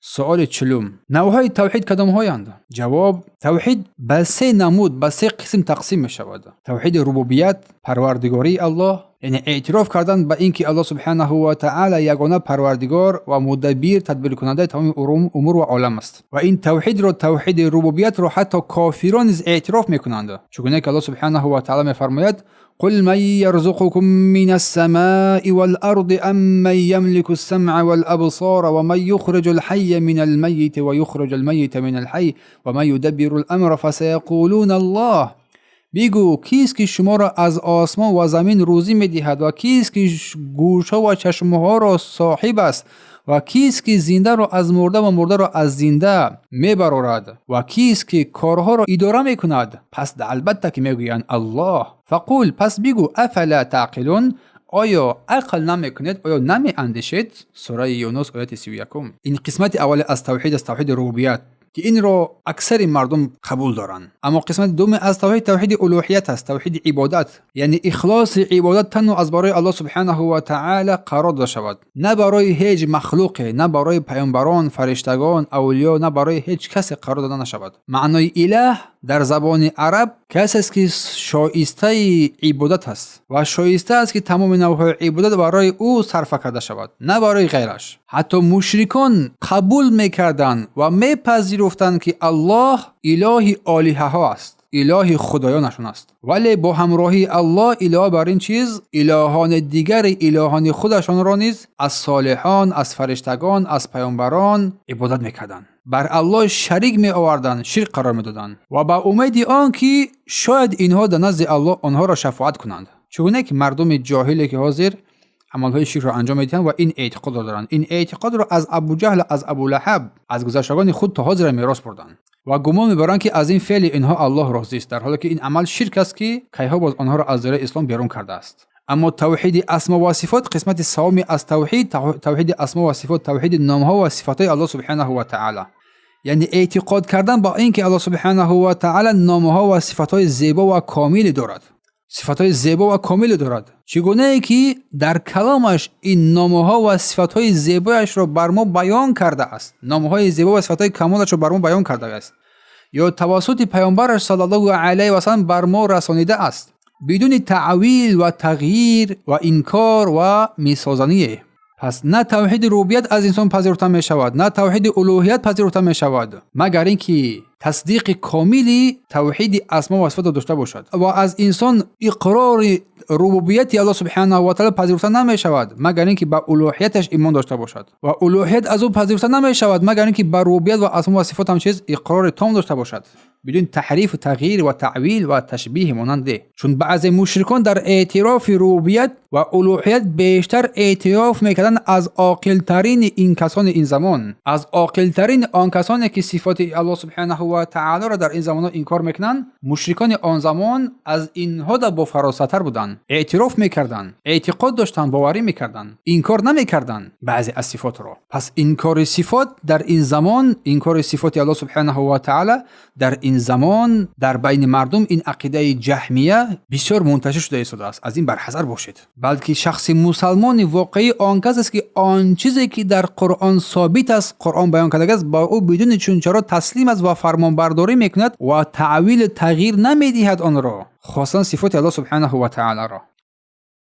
Суоли 40-ум: навъҳои тавҳид кадомҳоянд? Ҷавоб: тавҳид ба се намуд, ба се қисм тақсим мешавад. Тавҳиди рубубият, парвардигории Аллоҳ, яъне эътироф кардан ба ин ки Аллоҳ субҳанаҳу ва таъала ягона парвардигор ва мудаббир, тадбиркунандаи тамоми умур ва олам аст. Ва ин тавҳидро, тавҳиди рубубиятро, ҳатто кофирон низ эътироф мекунанд, чугуне ки Аллоҳ субҳанаҳу ва таъала мефармояд: قل من يرزقكم من السماء والأرض أمن يملك السمع والأبصار ومن يخرج الحي من الميت ويخرج الميت من الحي ومن يدبر الأمر فسيقولون الله. Бигӯ, кист ки шуморо аз осмон ва замин рӯзӣ медиҳад ва кист ки гӯшҳо ва чашмҳоро соҳиб аст ва кист ки зиндаро аз мурда ва мурдаро аз зинда мебарорад ва кист ки корҳоро идора мекунад? Пас албатта ки мегӯянд: Аллоҳ. فقل, пас бигӯ: أفلا تعقلون, оё ақл намекунед, оё намеандешед? Сураи Юнус, ояти 31-ум. Ин қисмати аввале аз тавҳид аст, тавҳиди рубубият, ки инро аксари мардум қабул доранд. Аммо қисмати дуввуме аз тавҳид тавҳиди улӯҳият аст, тавҳиди ибодат, яъне ихлоси ибодат танҳо аз барои Аллоҳ субҳанаҳу ва таъала қарор дода шавад, на барои ҳеҷ махлуқе, на барои паёмбарон, фариштагон, авлиё, на барои ҳеҷ касе қарор дода нашавад. Маънои илаҳ дар забони араб касест ки шоистаи ибодат аст ва шоиста аст, ки тамоми навъҳои ибодат барои ӯ сарфа карда шавад, на барои ғайраш. Ҳатто мушрикон қабул мекарданд ва мепазируфтанд, ки Аллоҳ илоҳи олиҳаҳо аст, илоҳи худоёнашон аст, вале бо ҳамроҳии Аллоҳ илова бар ин чиз илоҳони дигари илоҳони худашонро низ аз солиҳон, аз фариштагон, аз паёмбарон ибодат мекарданд, бар Аллоҳ шарик меоварданд, ширк қарор медоданд ва ба умеди он ки шояд инҳо дар назди Аллоҳ онҳоро шафоат кунанд. Чугуне ки мардуми ҷоҳиле ки ҳозир амалҳои ширкро анҷом медиҳанд ва ин эътиқодро доранд, ин эътиқодро аз Абуҷаҳл, аз Абулаҳаб, аз гузаштагони худ то ҳозира мерос бурданд ва гумон мебаранд, ки аз ин феъли инҳо Аллоҳ розист, дар ҳоле ки ин амал ширк аст, ки кайҳо боз онҳоро аз доираи ислом берун кардааст. Аммо тавҳиди асмо ва сифот, қисмати саввуми аз тавҳид, тавҳиди асмо ва сифот, тавҳиди номҳо ва сифатҳои Аллоҳ субҳанаҳу ва таъала, яъне эътиқод кардан ба ин ки Аллоҳ субҳанаҳу ва таъала номҳо ва сифатҳои зебо ва комиле дорад, сифатҳои зебо ва комиле дорад, чӣ гунае ки дар каломаш ин номҳо ва сифатҳои зебояшро бар мо баён кардааст, номҳои зебо ва сифатҳои камолашро бар мо баён кардааст ё тавассути паёмбараш саллаллоҳу алайҳи васаллам бар мо расонидааст, бидуни таъвил ва тағйир ва инкор ва мисозание. Пас на тавҳиди рубубият аз инсон пазируфта мешавад, на тавҳиди улӯҳият пазируфта мешавад, магар ин ки тасдиқи комили тавҳиди асмо ва сифатро дошта бошад, ва аз инсон иқрори рубубияти Аллоҳ субҳанаҳу ва таъала пазируфта намешавад, магар ин ки ба улӯҳияташ имон дошта бошад, ва улӯҳият аз ӯ пазируфта намешавад, магар ин ки ба рубубият ва асмо ва сифот ҳам чиз иқрори том дошта бошад, бидуни таҳрифу тағйир ва таъвил ва ташбиҳи монанде. Чун баъзе мушрикон дар эътирофи рубубият ва улӯҳият бештар эътироф мекарданд аз оқилтарини ин касони ин замон, аз оқилтарини он касоне ки сифоти Аллоҳ субҳанаҳу ва таолоро дар ин замонҳо инкор мекунанд, мушрикони он замон аз инҳо да бофаросаттар буданд, эътироф мекарданд, эътиқод доштанд, боварӣ мекарданд, инкор намекарданд баъзе аз сифотро. Пас инкори сифот дар ин замон, инкори сифоти Аллоҳ субҳанаҳу ва таъала дар ин замон дар байни мардум ин ақидаи ҷаҳмия бисёр мунташир шуда истодааст. Аз ин барҳазар бошед, балки шахси мусалмони воқеӣ он кас аст, ки он чизе ки дар Қуръон собит аст, Қуръон баён кардагааст, ба ӯ бидуни чунчаро таслим аст ва фармонбардорӣ мекунад ва таъвилу тағйир намедиҳад онро, хоссан сифоти Аллоҳ субҳанаҳу ва таоларо.